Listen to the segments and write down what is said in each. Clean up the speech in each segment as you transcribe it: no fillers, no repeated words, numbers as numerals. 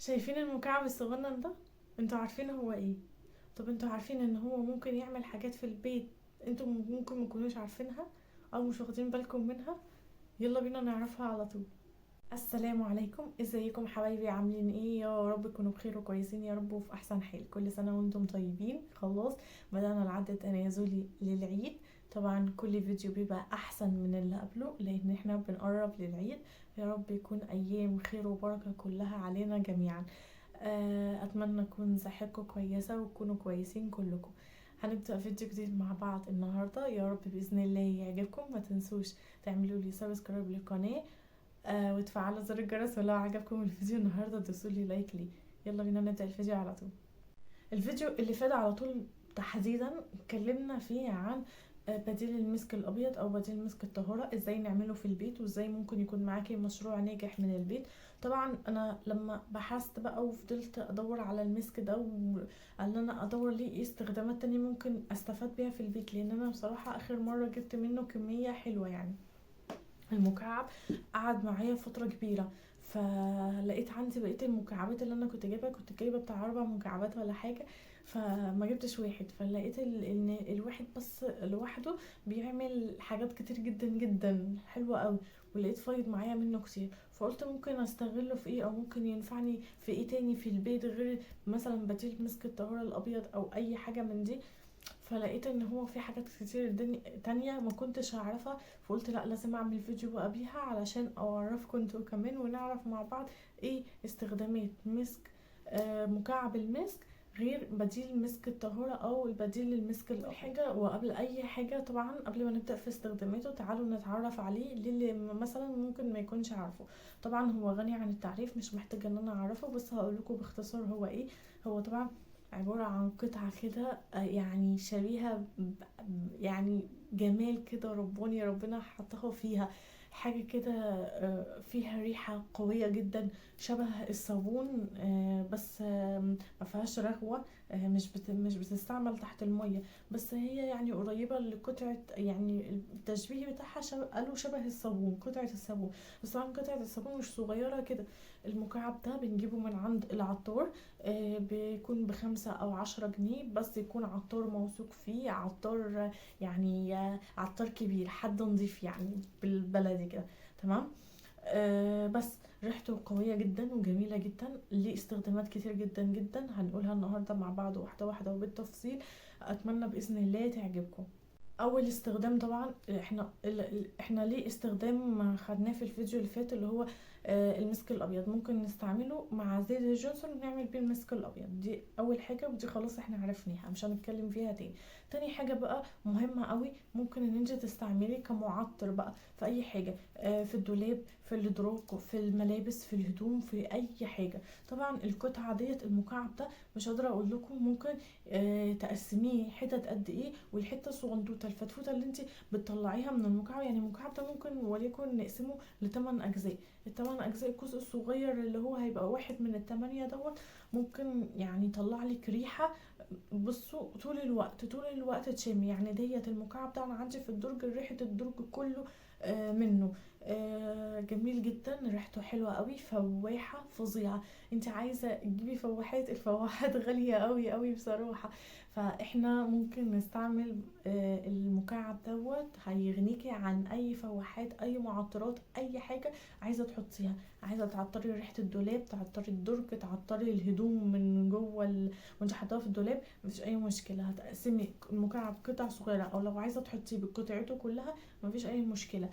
شايفين المكعب الصغنن ده؟ انتوا عارفين هو ايه؟ طب انتوا عارفين ان هو ممكن يعمل حاجات في البيت انتوا ممكن متكونوش عارفينها او مش واخدين بالكم منها؟ يلا بينا نعرفها على طول. السلام عليكم، ازيكم حبايبي؟ عاملين ايه؟ يا رب تكونوا بخير وكويسين يا رب وفي احسن حال. كل سنة وانتم طيبين. خلاص بدأنا العد التنازلي للعيد. طبعا كل فيديو بيبقى احسن من اللي قبله لان احنا بنقرب للعيد. يا رب يكون ايام خير وبركة كلها علينا جميعا. اتمنى تكون صحتكم كويسة وتكونوا كويسين كلكم. هنبدأ فيديو جديد مع بعض النهاردة، يا رب بإذن الله يعجبكم. ما تنسوش تعملوا لي subscribe للقناة، وتفعلوا زر الجرس، ولو عجبكم الفيديو النهاردة دوسوا لي like ليه. يلا بينا نبدأ الفيديو على طول. الفيديو اللي فات على طول تحديدا اتكلمنا فيه عن بديل المسك الابيض او بديل مسك الطهارة، ازاي نعمله في البيت وازاي ممكن يكون معاكي مشروع ناجح من البيت. طبعا انا لما بحثت بقى وفضلت ادور على المسك ده وان انا ادور ليه ايه استخدامات تانية ممكن استفاد بيها في البيت، لان انا بصراحة اخر مرة جبت منه كمية حلوة، يعني المكعب قعد معايا فترة كبيرة، فلقيت عندي بقية المكعبات اللي انا كنت جايبها، كنت جايبة بتاع 4 مكعبات ولا حاجة، فما جبتش واحد. فلقيت ان الواحد بس لوحده بيعمل حاجات كتير جدا جدا حلوة قوي، ولقيت فايض معايا منه كتير، فقلت ممكن استغله في ايه او ممكن ينفعني في ايه تاني في البيت غير مثلا بديل مسك الطهارة الابيض او اي حاجة من دي. فلقيت ان هو في حاجات كتير تانية ما كنتش اعرفها، فقلت لا لازم اعمل فيديو بقى بيها علشان اعرفكم انتوا كمان ونعرف مع بعض ايه استخدامات مسك، مكعب المسك غير بديل مسك الطهارة او البديل للمسك الابيض. حاجة وقبل اي حاجة طبعا قبل ما نبدأ في استخداماته تعالوا نتعرف عليه للي مثلا ممكن ما يكونش عارفه. طبعا هو غني عن التعريف، مش محتاجة ان انا اعرفه، بس هقول لكم باختصار هو ايه. هو طبعا عبارة عن قطعة كده، يعني شبيهة يعني جمال كده رباني ربنا حطها فيها، حاجة كده، فيها ريحة قوية جدا شبه الصابون، بس، ما فيهاش رغوة، مش بتستعمل تحت المية، بس هي قريبة لقطعة، يعني التشبيه بتاعها قالوا شبه الصابون، قطعة الصابون، بس طبعا قطعة الصابون مش صغيرة كده. المكعب ده بنجيبه من عند العطار، بيكون ب5 أو 10 جنيه، بس يكون عطار موثوق فيه، عطار عطار كبير، حد نظيف يعني بالبلدي كده، تمام. بس ريحته قوية جدا وجميلة جدا، ليه استخدامات كتير جدا جدا هنقولها النهاردة مع بعض واحدة واحدة وبالتفصيل. أتمنى بإذن الله تعجبكم. أول استخدام طبعا احنا ليه استخدام خدناه في الفيديو اللي فات اللي هو، المسك الأبيض، ممكن نستعمله مع زيت جونسون ونعمل بيه المسك الأبيض. دي أول حاجة، ودي خلاص احنا عرفناها مش هنتكلم فيها تاني. تاني حاجة بقى مهمة قوي، ممكن ان انت تستعمليه كمعطر بقى في أي حاجة، في الدولاب، في الدروج، في الملابس، في الهدوم، في أي حاجة. طبعا القطعة ديت المكعب ده مش قادرة أقول لكم ممكن، تقسميه حتت قد إيه، والحتة الصغنطوطة الفتفوتة اللي انت بتطلعيها من المكعب، يعني المكعب ده ممكن وليكن نقسمه لتمن أجزاء، التمن أجزاء الجزء الصغير اللي هو هيبقى واحد من التمانية دوت ممكن يطلع لك ريحة، بصوا طول الوقت، طول الوقت تشمي. ديت المكعب ده انا عندي في الدرج ريحة الدرج كله، منه، جميل جدا، ريحته حلوة قوي، فواحة فظيعة. انت عايزة تجيبي فواحات، الفواحات غالية قوي قوي بصراحة، فاحنا ممكن نستعمل، المكعب دوت هيغنيكي عن اي فواحات، اي معطرات، اي حاجة عايزة تحطيها. عايزة تعطري ريحة الدولاب، تعطري الدرج، تعطري الهدوم من جوه وانت حاطاها في الدولاب، مفيش اي مشكلة. هتقسمي المكعب قطع صغيرة، او لو عايزة تحطيه بقطعته كلها مفيش اي مشكلة.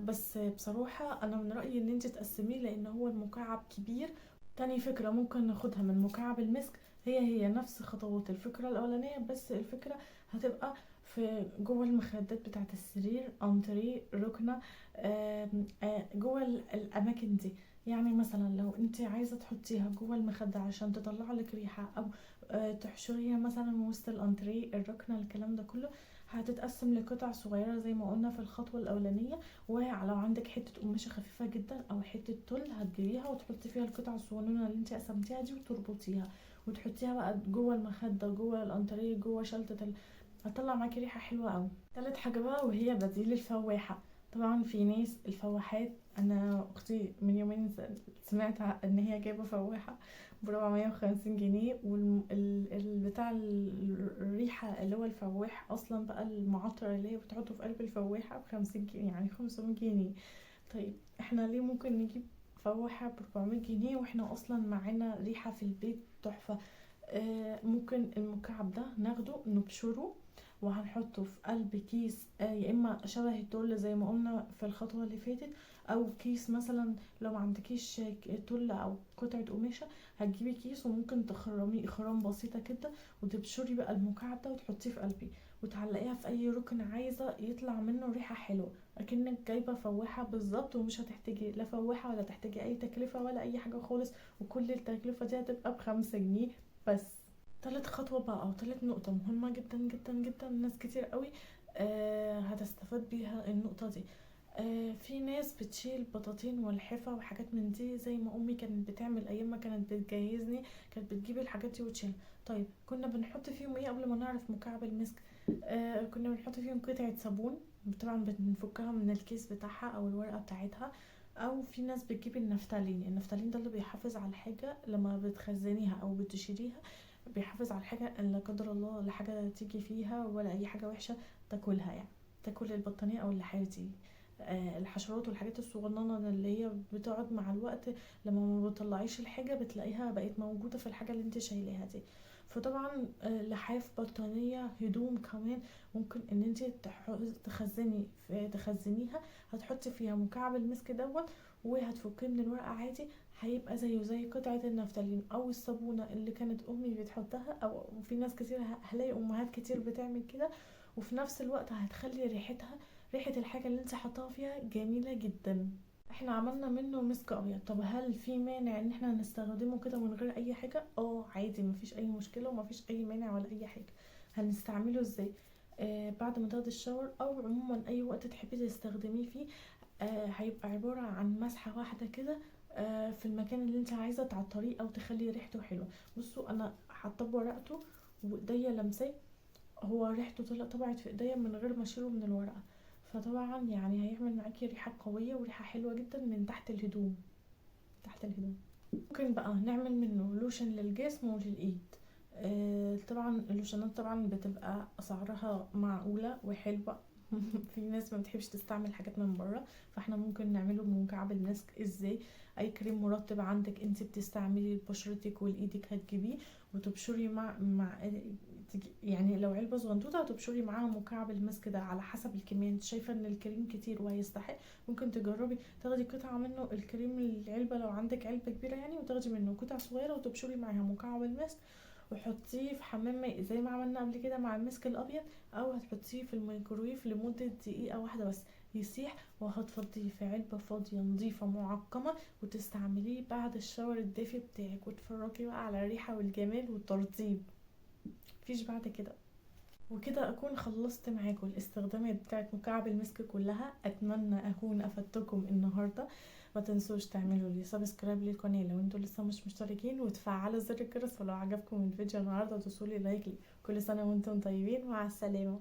بس بصراحة انا من رأيي ان انت تقسميه لان هو المكعب كبير. تاني فكرة ممكن ناخدها من مكعب المسك، هي نفس خطوات الفكرة الأولانية، بس الفكرة هتبقى في جوه المخدات بتاعة السرير، انتريه، ركنة، جوه الأماكن دي. مثلا لو انت عايزة تحطيها جوه المخدة عشان تطلع لك ريحة، أو، تحشريها مثلا وسط الانتريه، الركنة، الكلام ده كله، هتتقسم لقطع صغيرة زي ما قلنا في الخطوة الأولانية. ولو عندك حتة قماشة خفيفة جدا أو حتة تل هتجيبيها وتحطي فيها القطع الصغنونة اللي انت قسمتيها دي وتربطيها وتحطيها بقى جوه المخدة، جوه الانتريه، جوه شنطة هتطلع معاكي ريحة حلوة قوي. تالت حاجة بقى وهي بديل الفواحة. طبعا في ناس الفواحات، انا اختي من يومين سمعت ان هي جايبه فواحه ب450 جنيه، والبتاع الريحة اللي هو الفواح اصلا بقى المعطر اللي هي بتحطه في قلب الفواحه ب50 جنيه، يعني 500 جنيه. طيب احنا ليه ممكن نجيب فواحه ب400 جنيه واحنا اصلا معانا ريحه في البيت تحفة؟ ممكن المكعب ده ناخده نبشره وهنحطه في قلب كيس، يا اما شبه التل زي ما قلنا في الخطوة اللي فاتت، او كيس مثلا لو ما عندكيش تل او قطعه قماشة هتجيبي كيس وممكن تخرميه خرام بسيطة كده، وتبشري بقى المكعب ده وتحطيه في قلبي وتعلقيها في اي ركن عايزه يطلع منه ريحه حلوة، اكنك جايبه فواحه بالظبط، ومش هتحتاجي لا فواحه ولا تحتاجي اي تكلفة ولا اي حاجة خالص، وكل التكلفة دي هتبقى ب5 جنيه بس. تالت خطوة بقى او تالت نقطة مهمة جدا جدا جدا، ناس كتير قوي هتستفاد بيها النقطة دي. في ناس بتشيل بطاطين والحفة وحاجات من دي، زي ما امي كانت بتعمل ايام ما كانت بتجهزني، كانت بتجيب الحاجات دي وتشيلها. طيب كنا بنحط فيهم ايه قبل ما نعرف مكعب المسك؟ كنا بنحط فيهم قطعة صابون، طبعا بنفكها من الكيس بتاعها او الورقة بتاعتها، او في ناس بتجيب النفتالين. النفتالين ده اللي بيحافظ على الحاجة لما بتخزنيها او بتشيليها، بيحافظ على الحاجة ان لا قدر الله لا حاجة تيجي فيها ولا اي حاجة وحشة تاكلها، يعني تاكل البطانية او اللحاف دي. الحشرات والحاجات الصغننة اللي هي بتقعد مع الوقت لما ما بتطلعيش الحاجة بتلاقيها بقت موجودة في الحاجة اللي انت شايلاها دي. فطبعا لحاف، بطانية، هدوم كمان ممكن ان انت تخزنيها، هتحطي فيها مكعب المسك دوت وهتفكيه من الورقة عادي، هيبقى زيه زي قطعة النفتالين او الصابونة اللي كانت امي بتحطها، او في ناس كتير هلاقي امهات كتير بتعمل كده. وفي نفس الوقت هتخلي ريحة الحاجة اللي انت حطاها فيها جميلة جدا. احنا عملنا منه مسك ابيض، طب هل في مانع ان احنا نستخدمه كده من غير اي حاجة؟ عادي، مفيش اي مشكلة ومفيش اي مانع ولا اي حاجة. هنستعمله ازاي؟ بعد ما تاخدي الشاور او عموما اي وقت تحبي تستخدميه فيه، هيبقى عبارة عن مسحة واحدة كده، في المكان اللي انت عايزة تعطريه او تخلي ريحته حلوة. بصوا انا حاطاه بورقته وايديا لمساه، هو ريحته طبعت في ايديا من غير ما اشيله من الورقة، فطبعا هيعمل معاكي ريحة قوية وريحة حلوة جدا من تحت الهدوم. تحت الهدوم ممكن بقى نعمل منه لوشن للجسم وللايد. طبعا اللوشنات طبعا بتبقى اسعارها معقولة وحلوة. في ناس ما بتحبش تستعمل حاجات من بره، فاحنا ممكن نعمله بمكعب المسك. ازاي؟ اي كريم مرطب عندك انت بتستعملي لبشرتك ولايدك هتجيبيه وتبشري مع يعني لو علبة صغنطوطه هتبشري معاها مكعب المسك ده على حسب الكمية. انت شايفه ان الكريم كتير وهيستحق، ممكن تجربي تاخدي قطعه منه الكريم العلبة لو عندك علبة كبيرة يعني، وتاخدي منه قطع صغيرة وتبشري معاها مكعب المسك وحطيه في حمام مائي زي ما عملنا قبل كده مع المسك الابيض، او هتحطيه في الميكرويف لمدة دقيقة واحدة بس يسيح، وهتفضيه في علبة فاضية نظيفة معقمه وتستعمليه بعد الشاور الدافي بتاعك، وتفرجي بقى على الريحة والجمال والترطيب، مفيش بعد كده. وكده اكون خلصت معاكم الاستخدامات بتاعت مكعب المسك كلها. اتمنى اكون افدتكم النهارده. ما تنسوش تعملوا لي subscribe للقناة لو انتوا لسه مش مشتركين، وتفعلوا زر الجرس، ولو عجبكم الفيديو النهارده دوسوا لي like. كل سنة وانتم طيبين، مع السلامة.